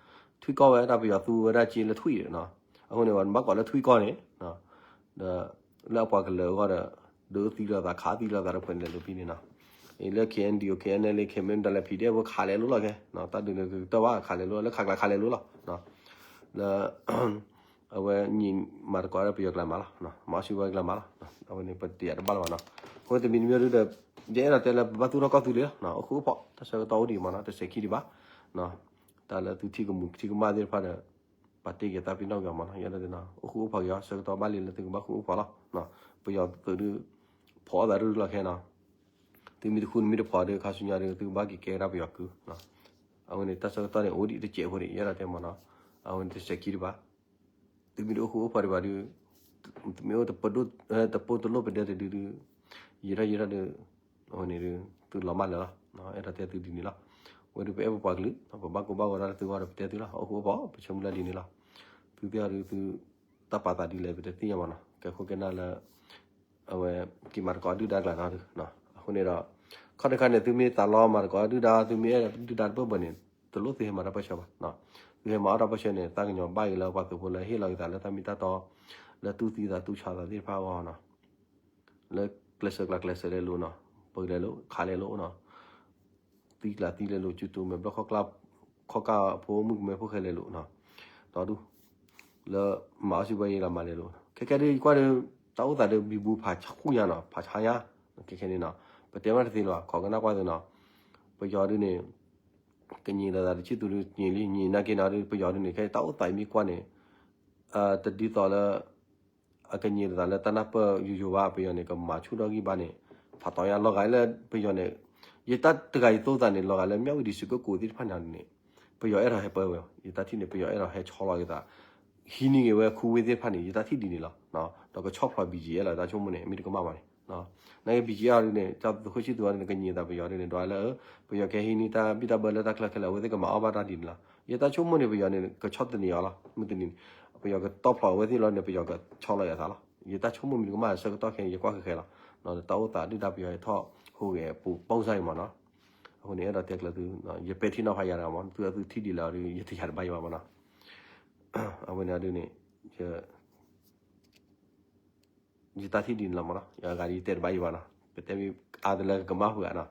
ထွံၣ်ကီၢ်ဝဲဒၣ်ပယီၤသူဝဲဒၣ်က့လၢထွံၣ်နီၤ, အဃိန့ၣ် နဘၣ်ကိးလၢထွံၣ်ကီၢ်န့ၣ် ဒီး လၢအပှၤကလုာ်အဂီၢ်ဒီး ဒုးသံလိာ်သး ခးသံလိာ်သးဒီးဖဲန့ၣ်လဲၤလိာ်ဖဲန့ၣ်နီၤ, လၢ KNDO KNLA ခ့မ့ၢ်တၢ်လဲၤဖံးဒဲးဝဲခးလဲၤလိာ်လီၤခဲ, တၢ်ဒုးန့ၣ်ကတၢၢ်ဘၣ် ခးလဲၤလိာ် လၢခးကျါခးလဲၤလိာ်လီၤ, လၢ အဝဲညံးမၤသကိးဒီးပယီၤကျါမးလီၤ, မၤအီၣ်စံးဝဲကျါမးလီၤ, အဝဲန့ၣ်ပတယာ်တဘၣ်လၢၤဘၣ်နီၤ, အဃိတမံၤတမံၤဒုဒီး ယအဲၣ်ဒိးတဲလၢပဘၣ်သူၣ်ထီၣ်ကီၢ်သူလ့ၤလီၤ, အိၣ်ဃူအိၣ်ဖိး တၢ်ဆၢကတီၢ်အိၣ်ဒံးမးနီၤ, တစဲးခံဒံးဘၣ်, တၢ်လၢသုထံၣ်ကမူးထံၣ်ကမၣ်သ့ၣ်တဖၣ်ဒီး ပာ်တ့ၢ်က့ၤသးပ့ၤနီၣ်က့ၤအီၤမးနီၤ, ယအဲၣ်ဒိးတဲနီၤ အိၣ်ဃူအိၣ်ဖိးက့ၤအီၤ ဆၢကတီၢ်ဘၣ်လံလၢသုကဘၣ်ဃူအိၣ်ဖိးလီၤ, ပယီၤသုးဒု ဖိးအသးဒုလီၤခဲနီၤ, သုမ့ၢ်တဃူနမ့ၢ်တဖိးဒီး ခါဆူညါဒီး သုကဘၣ်က့ၤကဲဝဲဒၣ်ပယီၤကုၢ်, အဝဲန့ၣ်တၢ်ဆၢကတီၢ်န့ၣ် အိၣ်ဒံးတစဲးဖိဒံး ယအဲၣ်ဒိးတဲမးနီၤ, အဝဲန့ၣ်တစဲးခံဒံးဘၣ်, သုမ့ၢ်တအိၣ်ဃူအိၣ်ဖိးဒံးဘၣ်ဒီး မ့ၢ်အိၣ်တပိၢ်တလိၣ်ပဒဲတဒုဒု ယံာ်ထီၣ်ယံာ်ထီၣ်ဒီး အဝဲန့ၣ်ဒု သုလီၤမၢ်လၢာ်လီၤ, အဲၣ်ဒိးတဲသုဒ်န့ၣ်လီၤ, ဝဲဒုပအဲၣ်ပပှၤကလုာ် ပဘၣ်ကိၢ်ဘၣ်ဂီၤတၢ်လၢသုဂီၢ်ဒီးပတဲသုလီၤ, အိၣ်ဃူအိၣ်ဖိး ပဆၢမုၢ်လၢ်ဒ်န့ၣ်လီၤ, သုသ့ၣ်အီၤဒု သုတၢ်ပာ်သးဒ်လဲၣ် ပတသ့ၣ်ညါမးနီၤ, ကဲခိၣ်ကဲနၢ်လၢ အဝဲ က့ၤမၤသကိးဒုၣ်ဒါကျါနီၤ, အဃိန့ၣ်ဒီး ခီတခါန့ၣ် သုမ့ၢ်သးလီမၤသကိးဒုၣ်ဒါ သုမ့ၢ်အဲၣ်ဒုၣ်ဒါတဘၢၣ်ဘၢၣ်န့ၣ် တလိၣ်သုဟဲမၤတၢ်ပၢၢ်ဆၢဘၣ်, သုဟဲမၤအီၣ်တၢ်ပၢၢ်ဆၢန့ၣ် တၢ်ကညီၤဘၣ်အံၤလၢပှၤသုးဖိလၢဟ့ၣ်လီၤက့ၤသးလၢတၢ်မ့ၢ်တၢ်တီ လၢတူၢ်သံသးတူၢ်ဆါသးသ့ၣ်တဖၣ်အဂီၢ်နီၤ, လၢကျဲးစၢးကျါကျဲးစၢးလဲၤလိာ်နီၤ, ပကလဲၤလိာ် ခးလဲၤလိာ်နီၤ သံကျါသံလဲၤလိာ် စုတူာ်မဲာ်ဘျီၣ်ခီၣ်ကၢ် ခီၣ်ကၢ်ဖိမုၣ်ကမဲဖိဃဲလဲၤလိာ်နီၤ, ဒီဒူၣ် လၢမၤအီၣ်စံးဘၣ်ယဲလီၤမၤလဲၤလိာ်, ခဲခဲဒ်ယကွၢ်ဒီး တၢ်အိၣ်သးဒီးဘံဘူဖးဆူညါနီၤ ဖးဆါညါ, ခဲခဲန့ၣ်နီၤ ပတဲမ့ၢ်တသ့လၢၤဘၣ် ခိးကနၣ်ကွၢ်သုနီၤ, ပယီၤဒုန့ၣ် ကညံးလီၤသးတဆံသူဒုညံးလံ ညံးနာ်က့နီၤဒု ပယီၤဒုန့ၣ် ခဲတၢ်အိၣ်သးအံၤမ့ၢ်ကွၢ်န့ၣ် တဒ်သိးလၢ အကညံးလီၤသးလၢတၢ်နၢ်ပၢၢ်ယိယိဘၣ် ပယီၤန့ၣ် ကမၤဆူၣ်ထီၣ်ဂံၢ်ဘါန့ၣ် ဖးတီညါလီၤဂာ်လၢပယီၤန့ၣ် ယတၢ်တဂၤယသိသးန့ၣ် လီၤဂာ်လၢမၠၣ်ဝတံၤစုကၢၢ်ကိးသ့ၣ်တဖၣ်န့ၣ်န့ၣ် ပယီၤအဲၣ်ဒိးဟဲပၢဝဲ ယတၢ်ထံၣ်န့ၣ် ပယီၤအဲၣ်ဒိးဟဲဆီလီၤက့ၤသး ဟံးန့ၢ်က့ၤဝဲခူဝ့ၢ်သ့ၣ်တဖၣ်န့ၣ် ယတၢ်ထံၣ်ဒ်န့ၣ်လီၤ. ဒီးကဆီၣ်ဖျိး ဘံယံၤ အဲၣ်လီၤတၢ်ဆိကမိၣ်န့ၣ် မ့ၢ်တကမၣ်ဘၣ်န့ၣ် နာ်က့ ဘံၣ်ကံအီၤဒုန့ၣ် တၢ်သုးခိၣ်ဆံၣ်သူအီၤဒုန့ၣ် ကညီၤသးပယီၤဒုန့ၣ် ဒွးလၢ ပယီၤကဟံးန့ၢ်တၢ်ဘံၣ်တၢ်ဘၢလၢတၢ်ချၢခဲလၢာ် အဝဲသ့ၣ်ကမၤအီၣ်ဘၣ်တၢ်ဒ်န့ၣ်လီၤ. ယတၢ်ဆိကမိၣ်န့ၣ် ပယီၤန့ၣ် ကဆီၣ်သနံးအီၤလီၤ. မုၢ်တနံၤန့ၣ် ပယီၤကတီၢ်ဖျိးအဝဲသ့ၣ်လီၤန့ၣ် ပယီၤကဆီၣ်လီၤအသးလီၤ. ယတၢ်ဆိကမိၣ်မ့ၢ်ကမၣ်ဆၢကတီၢ်ခဲအံၤ ယကွၢ်ဃဲၤဃဲၤလီၤ. တၢ်အိၣ်သးဒုၣ်ဒါပယီၤထီၣ်ဟူးဂဲၤပူၤပိၢ်စၢ်အံၤမ့ၢ်နီၤ. အဃိန့ၣ် အဲၣ်ဒိးတဲကျၢၤသု ယပဲာ်ထံနီၤဖးယၤတဂၤမ့ၢ် သုအသုထံၣ်ဒ်လဲၣ်အီၤဒု ယတယာ်တဘၣ်ယံၤဘၣ်မ့ၢ်နီၤ. အဝဲန့ၣ်ဒုန့ၣ် ယတၢ်ထံၣ်ဒ်န့ၣ်လီၤမ့ၢ်နီၤ. ယဂၤဒ်ယတဲတဘၣ်ယံၤဘၣ်နီၤ. ပတဲမ့ၢ်အါတလၢကမၣ်ဃုာ်ဧါနီၤ.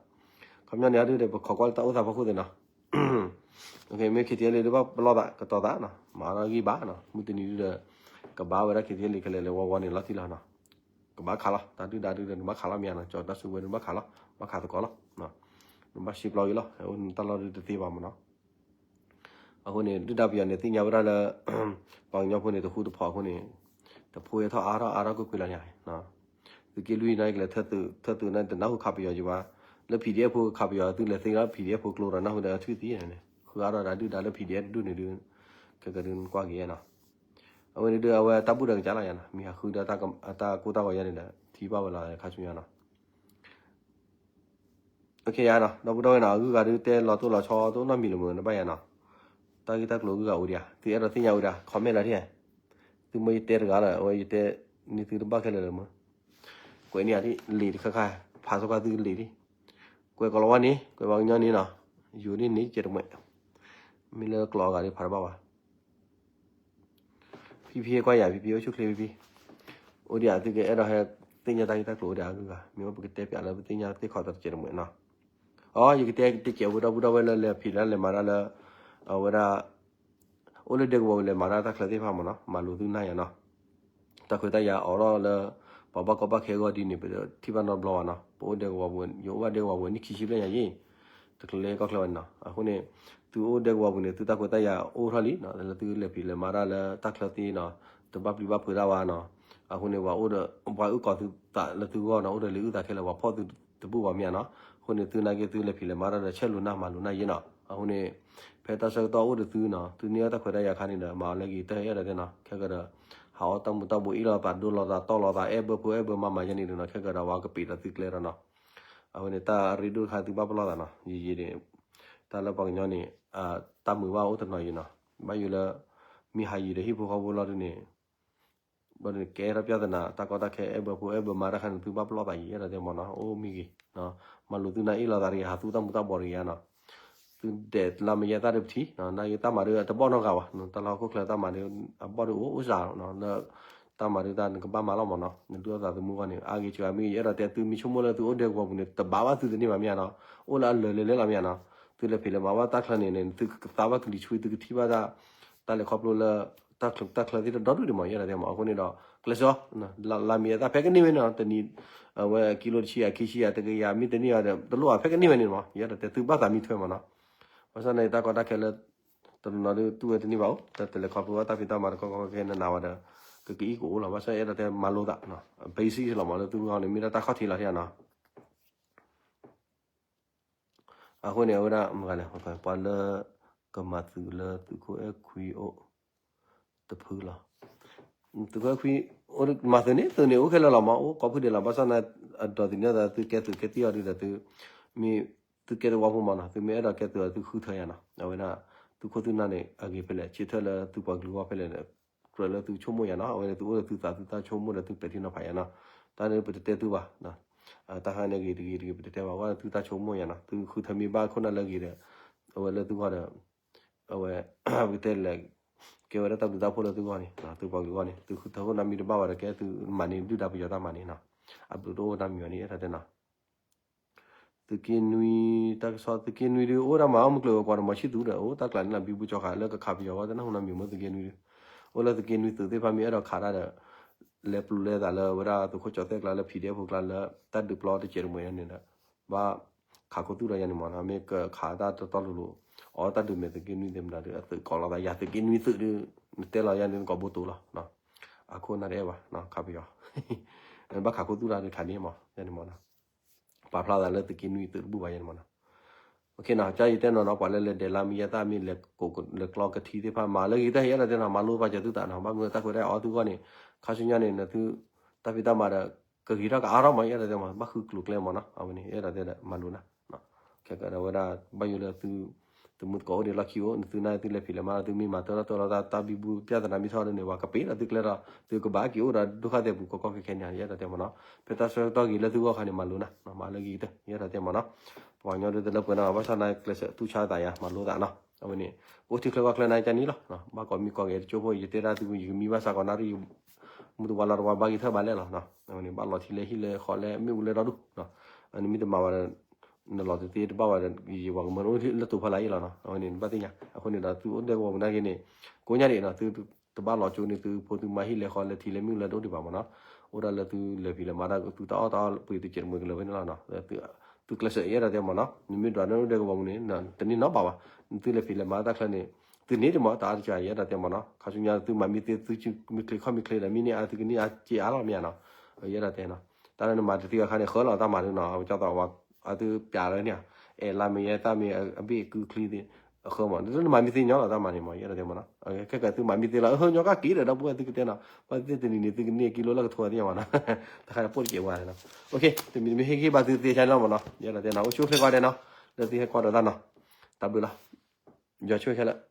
ခီပညီန့ၣ်အဒုဒီး ပခိးကွၢ်လၢတၢ်အိၣ်သးဖီခိၣ်သ့ၣ်နီၤ. မ့ၢ် ခ့ထံအဲလ့ ဒုးဘၣ်ပလီၢ်သး ကတီၤသးနီၤ မၤအီၤဂံၢ်ဘါနီၤ. မုၢ်တနံၤဒုဒီး ကဘၣ်ဝဲဒၣ် ခ့ထံအဲလ့ ခဲလၢာ်လၢဝီဝီန့ၣ်လီၤတံၢ်လီၤနီၤ. ကဘၣ်ခးလီၤ တၢ်ဒုၣ်ဒါဒုဒီး နဘၣ်ခးလီၤမ့ၢ်ဧါနီၤ. ကၠီၤတၢ်စုကဝဲၤဒုးဘၣ်ခးလီၤ ဘၣ်ခးသကိးလီၤ. နဘၣ်စံးပျီဂ့ၤလီၤ အိၣ်နတၢ်လီၢ်ဒုတသ့ဘၣ်မ့ၢ်နီၤ. အဃိန့ၣ် ဒုၣ်ဒါပယီၤန့ၣ် သ့ၣ်ညါဝဲဒၣ်လၢ ပှၤကညီဖိန့ၣ် တဃူတဖိးအဃိန့ၣ် တဖိအထီၣ်အါထီၣ်အါထီၣ်ကွ့ၢ်ကွ့ၢ်လီၤညါ. သုးက့လွံၢ်န့ၣ်ကလဲၤထၢသုး ထၢသုးန့ၣ် တနၢ်ဟူခးပယီၤယံၤဘၣ်. လၢ PDF ဖိခးပယီၤ သုလဲၤသ့လီၤ PDF ဖိကျိဒီးနၢ်ဟူဒီးထွံၣ်သံန့ၣ် ဃုအါထီၣ်ဒၣ်ဒုၣ်ဒါလၢ PDF တဒူၣ်န့ၣ်ဒု ခဲကဒုးကွၢ်က့ၤနီၤ. အဝဲန့ၣ်ဒု အဝဲတၢ်ဘူၣ်ဒီးကစၢ်လီၤယါနီၤ မ့ၢ်ဟးဃုဒီးတၢ်ကိၢ်တၢ်ဂီၤယါန့ၣ်ဒီး ထံၣ်ဘၣ်ဝဲလီၤခါဆူညါနီၤ. အ ယါနီၤ ဒီပုၢ်ဒီဝဲၢ်နီၤ အဂုၤအဂၤဒုးတဲလီၤတိၢ်လီၤဆီတအိၣ်နီတမံၤလၢၤမ့ၢ်နဘၣ်ယါနီၤ. တၢ်ဂ့ၢ်တၢ်ကျိၤအဂုၤအဂၤအိၣ်ဒံးဧါ သုအဲၣ်ဒိးသ့ၣ်ညါအိၣ်ဒံးဧါ comment လီၤတံၢ်ဧါ. သုမ့ၢ်ယတဲတဂၤလီၤ အဝဲယတဲန့ၢ်သုတဘၣ်ခဲလၢာ်လၢၤမ့ၢ် ကွဲးန့ၢ်ယၤဒ်လံာ်တခါခါ ဖးစီကွၢ်သုလံာ်ဒ် ကွဲးကိးလီၤဝါန့ၣ် ကွဲးပှၤကညီန့ၣ်နီၤ ယိၤဒ်န့ၣ်ကဲတမှဲး မ့ၢ်လၢကျိာ်အဂၤဒ်ဖးတဘၣ်ဘၣ် ဖံဖံကွၢ်ယၤ ဖံဖံအိၣ်ဆူၣ်ချ့ဖံဖံ အိၣ်ဒံးဧါ သုကအဲၣ်ဒိးဟဲသ့ၣ်ညါတၢ်ဂ့ၢ်တၢ်ကျိၤအိၣ်ဒံးဧါ အဂုၤအဂၤ မ့ၢ်ဝဲပကတဲပၠးလၢပသ့ၣ်ညါသ့ၣ်ခီတကဲးတမှဲးနီၤ. အ ယကတဲတကဲးဝဲဒီပုၢ်ဒီဝဲၢ်လၢလဲၤဖံးလၢလဲၤမၤတၢ်လၢ အဝဲဒၣ် အိၣ်လၢဒဲကဝီၤပူၤလဲၤမၤတၢ်တၢ်ချၢသ့ၣ်တဖၣ်မ့ၢ်နီၤ မၤလိာ်သုနၢ်ယါနီၤ. တၢ်ခွဲးတၢ်ယာ်အိးထီၣ်လၢ ပှၤဘၣ်ကီဘၣ်ခဲအဂီၢ်ဒ်န့ၣ် ပထံၣ်ဘၣ်နီတဘျီဘၣ်နီၤ ပအိၣ်ဒဲကဝီၤပူၤ ယအိၣ်ဘၣ်ဒဲကဝီၤပူၤနံၣ်ခံဆံဘျဲၣ်ညါယံၤ တချုးလၢကီၢ်ချၢဘၣ်န့ၣ်နီၤ အဃိန့ၣ် သုအိၣ်ဒဲကဝီၤပူၤန့ၣ် သုတၢ်ခွဲးတၢ်ယာ်အိၣ်ထီၣ်လံနီၤ လၢသုလဲၤဖံးလဲၤမၤတၢ်လၢတၢ်ချၢသ့နီၤ တဘၣ်ပျံၤဘၣ်ဖုးတၢ်ဘၣ်နီၤ အဃိန့ၣ် ပှၤအိၣ်ဒီး ပှၤအုၣ်ကီၤသုသးလၢသုဂီၢ်နီၤ အိၣ်ဒီးလံာ်အုၣ်သးခဲလၢာ် ပှၤဖီၣ်သုတဘူၣ်ဘၣ်မ့ၢ်ဧါနီၤ အဃိန့ၣ် သုနာ်က့သုလဲၤဖံးလဲၤမၤတၢ်ဒီး ဆဲးလိာ်နၢ်မၤလိာ်နၢ်ယ့နီၤ အဃိန့ၣ် ဖဲတၢ်ဆၢကတီၢ်အိၣ်ဒီးသုနီၤ သုန့ၢ်အီၣ်တၢ်ခွဲးတၢ်ယာ်ခါန့ၣ်ဒီး မၤအီၤလၢဂ့ၤ တၢ်အဲၣ်ဒိးတဲနီၤ ခဲကဒီး ဟးအီၣ်တၢ်မူၤတၢ်ဘှီးအ့ၣ်လိာ်သးဒိလိာ်သးတီၢ်လိာ်သး အဲၣ်ဘၢဖိအဲၣ်ဘၢမါမၤယဲန့ၣ်ဒီးနီၤ ခဲကဒီး ဝဲကပံာ်ဒီးသုကျဲဒီးနီၤ အဝဲန့ၣ် တၢ်ရ့ဒိၣ်တခါသုဘၣ်ပလီၢ်သးနီၤ ယံာ်ယံာ်န့ၣ် တၢ်လၢပှၤကညီန့ၣ် တၢ်မုာ်ဘၣ်အိၣ်တနီၤယံၤနီၤ ဘၣ်ယိၣ်လၢ မ့ၢ်ဟးယံၤဒီးဟံၣ်ဖိဃီဖိလီၤဒုန့ၣ် ဘၣ်ဒုးကဲထီၣ်ပြဿနာ တၢ်ကီတၢ်ခဲအဲၣ်ဘၢဖိအဲၣ်ဘၢမါတၢ်ခါန့ၣ် သုဘၣ်ပလီၢ်သးယံၤ အဲၣ်ဒိးတဲမ့ၢ်နီၤ အိၣ်မံဂ့ၤ မၤလိာ်သုနၢ်အ့ၣ်လိာ်သးတဂ့ၤ ဟးသူတၢ်မူၤတၢ်ဘှီးတဂ့ၤနီၤ သုဒဲးလါမယဲၢ်တၢ်ဒုးပထံၣ် နာ်က့တၢ်မၤဒုးတဘီၣ်နီတဂၤဘၣ် တၢ်လၢဟီၣ်ခိၣ်ချၢတၢ်မၤဒုး အဘီၣ်ဒုးအိၣ်အိၣ်စှၤလီၤ လၢ တၢ်မၤဒုးတၢ်နကဘၣ်မၤလီၤမ့ၢ်နီၤ နဒုးအီၣ်သးသမူဂီၢ်န့ၣ် အါဂ့ၤဆှၤမ့ၢ်ဂ့ၤ ယအဲၣ်ဒိးတဲသုမ့ၢ်ဆိကမိၣ်လၢသုအိၣ်ဒဲကဝီၤပူၤန့ၣ် တဘၣ်ဘၣ်သုတန့ၢ်ဘၣ်မ့ၢ်ဧါနီၤ အိၣ်လၢအလၢာ်လဲၤလဲၤလီၤမ့ၢ်ဧါနီၤ သုလဲၤဖံးလဲၤမၤဘၣ်တၢ်ချၢန့ၣ်န့ၣ် သုကသါဘၣ်ကလံၤဆွံ သုကထံၣ်ဘၣ်တၢ် တၢ်လဲၤခီဖျိလၢ တၢ်ချၢသ့ၣ်တဖၣ်ဒီဒူၣ်ဒံးမ့ၢ် ယအဲၣ်ဒိးတဲမ့ၢ် အဃိန့ၣ်ဒီး ကျဲးစၢး လါမ့ၢ်အသၣ်ဖဲကန့ၢ်ဝဲန့ၣ် တနံၤ အဝဲကံလိတဆံယၤခံဆံယၤတကယၤ မ့ၢ်တန့ၢ်အီၤဒီး တလိၣ်ဘၣ် ဖဲကန့ၢ်ဝဲန့ၣ်မ့ၢ် ယအဲၣ်ဒိးတဲသုဘၣ်သးမံထွဲမ့ၢ်နီၤ ဘၣ်ဆၣ်န့ၣ် တၢ်ကီတၢ်ခဲလၢ တနီၤနီၤဒုးတူၢ်ဝဲတန့ၢ်ဘၣ်အိၣ် တၢ်တလဲၤခီဖျိဘၣ်တၢ်ဖံးတၢ်မၤတခီခီခဲခဲနးနးဝဲဒီး ကကအံၣ်ကအိၣ်လီၤ ဘၣ်ဆၣ်ယအဲၣ်ဒိးတဲမၤလိသး basic လီၤမ့ၢ် လၢသုဂီၢ်န့ၣ် မ့ၢ်ဒၣ်တၢ်ခီၣ်ထံးလီၤထံၣ်နီၤ အဃိန့ၣ် အဝဲဒၣ် မ့ၢ်ဂၤလဲၣ် ပှၤလၢ ကမၤသုးလၢသုးခိၣ်အဲၣ်ခွံအိၣ် တဖုလီၤ. သုးခိၣ်အဲၣ်ခွံ မၤသုးန့ၣ် သုးန့ၣ်အိၣ်ခဲလၢာ်လီၤမ့ၢ် အိၣ်ကိးဖုဒဲးလီၤ ဘၣ်ဆၣ်န့ၣ် အဒိးသန့ၤသး သုကဲသုးကဲသံအီၤဒုးဒီးသု မ့ၢ်သုးကဲသဝီဖိမ့ၢ်နီၤ သုမ့ၢ်အဲၣ်ဒိးကဲသုးအီၤ သုဃုထၢယၤနီၤ အဝဲဒၣ် သုခိၣ်သုနၢ်န့ၣ် အဂ့ၤဖဲလဲၣ် ဆၢထၢၣ်လၢသုပှၤကလုာ်ဂီၢ်ဖဲလဲၣ်န့ၣ် ကြၢးလၢသုဆိကမိၣ်ယၤနီၤ အဝဲန့ၣ် သုအိၣ်ဒီးသုသးသုတၢ်ဆိကမိၣ်ဒီးသုပဲာ်ထံနီၤဖးယၤနီၤ တၢ်န့ၣ်ပတတဲသုဘၣ် တၢ်ခါန့ၣ်ဂ့ၤတဂ့ၤတဂ့ၤ ပတတဲဘၣ် ဝဲသုတၢ်ဆိကမိၣ်ယၤနီၤ သုဃုထၢမ့ၢ်ဘၣ်ခိၣ်နၢ်လၢဂ့ၤဒီး အဝဲလၢသုဂီၢ်ဒီး အဝဲ ပကတဲလဲၣ် ကဲဝဲဒၣ်တၢ်ဘျုးတၢ်ဖှိၣ်လၢသုဂီၢ်န့ၣ် သုပှၤကလုာ်ဂီၢ်န့ၣ် သုဃုထၢခိၣ်နၢ်မ့ၢ်တဘၣ်ဘၣ်ဒီး ကဲသုမၤန့ၢ်ဒုၣ်ဒါပယီၤတၢ်မၤန့ၣ်နီၤ အဘျုးတအိၣ်တၢ်မံၤဘၣ်န့ၣ် အဲၣ်ဒိးတဲနီၤ သုးက့နွံ တၢ်ကစီၣ် သုးက့နွံဒုး အိၣ်ဒၣ်မၤအီၣ်မုၢ်ကျိၤဝဲၤကွာ်တမီၤဆံၣ်သူဒီး အိၣ်တၢ်ကျးန့ၣ်လီၤ ဘံဘူကၠီဃာ်လၢကခးပယီၤဝဲ တနၢ်ဟူနီတမံၤမ့ၢ်သုးက့နွံဒုး အိၣ်လၢသုးက့နွံသုးသ့ၣ်တဖၣ်မ့ၢ်အဲၣ်ဒိးခးတၢ်ဒီး လဲၤပျုၤလဲၤသးလၢဝဲဒၣ်သုးခိၣ်ကၠီၣ်သဲၣ်ကျါလၢ PDF ဖိကျါလၢ တၢ်ဒုးပျီတစဲးတမှဲၤန့ၣ်ဒီး ဘၣ်ခးခိၣ်သူၣ်ဒီးယၤန့ၣ်မ့ၢ်နီၤ မ့ၢ်ကခးတၢ်တတီလိၤလိၤ အီတၢ်ဒုးမဲာ်သုးက့နွံသ့ၣ်မတၤဒုး အသုးကိးလီၤသး ယၤသုးက့နွံသုးဒုး နတဲလီၤယၤန့ၣ် နကိးဘိတိၤလီၤ အခိၣ်နၢ်တအဲၣ်ဘၣ် ခးပယီၤ ဘၣ်ခးခိၣ်သူၣ်တၢ်ဒုးခးန့ၣ်မ့ၢ် ယၤန့ၣ်မ့ၢ်နီၤ ပာ်ဖျါသးလၢသုးက့နွံသုးတဘူၣ်ဘၣ်ယဲန့ၣ်မ့ၢ်နီၤ. ကဲနီၤကါယတဲနီၤနီၤ ပှၤလၢလဲၤဒဲးလါမ့ၢ်ယဲသၣ်မ့ၢ်လဲၤကျီကထံသ့ၣ်တဖၣ် မၤလၢဂ့ၤတၢ်ဟ့ၣ်အဲၣ်ဒိးတဲနီၤ မၤလိဘၣ်စၢၤသုသးနီၤ ဘၣ်မနုၤတၢ်ခွဲးတၢ်ယာ်အီၣ်သုဂီၢ်န့ၣ် ခါဆူညါန့ၣ် နသု တၢ်ဖံးတၢ်မၤဒီး ကဂ့ၤထီၣ်ကအါထီၣ်မး ယအဲၣ်ဒိးတဲမး ဘၣ်ဃုကျိၤကျဲမးနီၤ အဝဲန့ၣ် ယအဲၣ်ဒိးတဲမၤလိနၤ ခဲကဒီးဝဲဒၣ် ဘၣ်ယိၣ်လၢသု သုမုၢ်သကိးအိၣ်ဒံးလီၢ်ခံအိၣ် နသုနာ်သုလဲၤဖံးလဲၤမၤ သုမ့ၢ်မၤတၢ်လီၢ်တၢ်လီၢ်တၢ်တၢ်ဘံဘူ ပြဿနာမ့ၢ်ထီၣ်ဒ်န့ၣ် ပှၤကပ့ၤဒီးသုကျဲဒီး သုကဘၣ်က့ၤအိၣ်ဒီးဒုက္ခသည်ပူၤကီကီခဲခဲန့ၣ် ယအဲၣ်ဒိးတဲမးနီၤ ဖဲတၢ်ဆၢကတီၢ်ဂ့ၤလၢသုဂီၢ်ခါန့ၣ် မၤလိနၤ မၤလၢဂ့ၤကတၢၢ် ယအဲၣ်ဒိးတဲမးနီၤ ပှၤကညီဒ်တလၢ ပှဲၤနီၤ ဘၣ်ဆၣ်နၤကျဲးစၢးသူၣ်ဆါသးယၤ မၤလိသးနီၤ အဝဲန့ၣ် အိၣ်ထံချၢကီၢ်ချၢနၤကန့ၣ်လီၤ ဘၣ်ကိးမံၤကိးဂဲၤတကၠိဖိ ယတဲဒၣ်သု ယကမံဘၣ်ဆၣ်ကိးနၣ်ရံၣ် မုၢ်တဝါလီၤတဝါ ဘၣ်ဂ့ၤထၢၣ်ဘၣ်လဲၣ်လီၤ အဝဲန့ၣ် ဘၣ်လီၤထံလဲဟံၣ်လဲဃီလဲ မ့ၣ်အူလဲဒီဒူၣ် နမ့ၢ်တမၤဘၣ်ဒီး နလီၤတသ့တဘၣ်ဘၣ်ဒီး ယဝၤကမၢအိၣ်လၢတိာ်ဖီလာ်အံၤလီၤနီၤ အဝဲန့ၣ် နဘၣ်သ့ၣ်ညါ အဃိန့ၣ်ဒီး သုအိၣ်ဒဲကဝီၤပူၤနာ်က့န့ၣ် ကိးညါဒံးနီၤ သုတဘၣ်လီၤကၠိန့ၣ် သုဖိသုမါဟံၣ်လဲဃီလဲထံလဲမ့ၣ်အူလဲတအိၣ်ဒံးဘၣ်မးနီၤ အိၣ်ဒၣ်လၢသုလဲၤဖံးလဲၤမၤဒၣ် သုတၢ်အီၣ်တၢ်အီပှ့ၤသုစဲးတမှဲၤကလၢၤဖဲန့ၣ်လီၤနီၤ သုကျဲးစၢးယအဲၣ်ဒိးတဲမးနီၤ နမ့ၢ်ဒွးန့ၢ်အိၣ်ဒဲကဝီၤပူၤန့ၣ် တန့ၢ်နီတဘျီဘၣ် သုလဲၤဖံးလဲၤမၤတၢ်ချၢန့ၣ် သုန့ၢ်ဒံးမးတၢ်အါတက့ၢ် ယအဲၣ်ဒိးတဲမးနီၤ ခါဆူညါသုမၤမ့ၢ်သ့ သုမ့ၢ်ချ့ခီၣ်မ့ၢ်ချ့ဒီး မ့ၢ်န့ၢ်အါ သုကန့ၢ်အါစ့အါလီၤမ့ၢ်ဧါနီၤ ယအဲၣ်ဒိးတဲနီၤ တၢ်လၢနမၤတသ့အခါန့ၣ် ဃၢလီၤတၢ်မၤဒ်နီၤ အဝဲကၢ်သိးဝဲ အသုပျးလၢန့ၣ် အဲၣ်လါမ့ၢ်ယဲတၢ်မ့ၢ်အဘ့ၣ်ကုချံသ့ၣ် အဃၢမး နမၤမ့ၢ်သ့ညီလီၤတၢ်မၤန့ၣ်မး ယအဲၣ်ဒိးတဲမးနီၤ ခဲကသုမၤမ့ၢ်သ့လီၤ အဟၢညီကၢ်က့ၤဒီး ဒီပုၢ်ဝဲၢ်သုကတဲနီၤ ဘၣ်သ့ၣ်တနံၤန့ၣ် သုကန့ၢ်ကံလိလၢကထိသ့ၣ်မးနီၤ တခါပိၣ်တကဲးဝဲနီၤ တမံၤတမ့ၢ်ဟ့ၣ်ဂံၢ်ဘါသုသ့ဆါန့ၣ်လီၤမးနီၤ ယအဲၣ်ဒိးတဲနီၤ အိၣ်ဆူၣ်အိၣ်ချ့ကွၢ်ဒဲးနီၤ လၢသုဟဲကွၢ်ဒီးတၢ်နီၤ တၢ်ဘျုးလီၤ ယွၤဆိၣ်ဂ့ၤခဲလၢာ်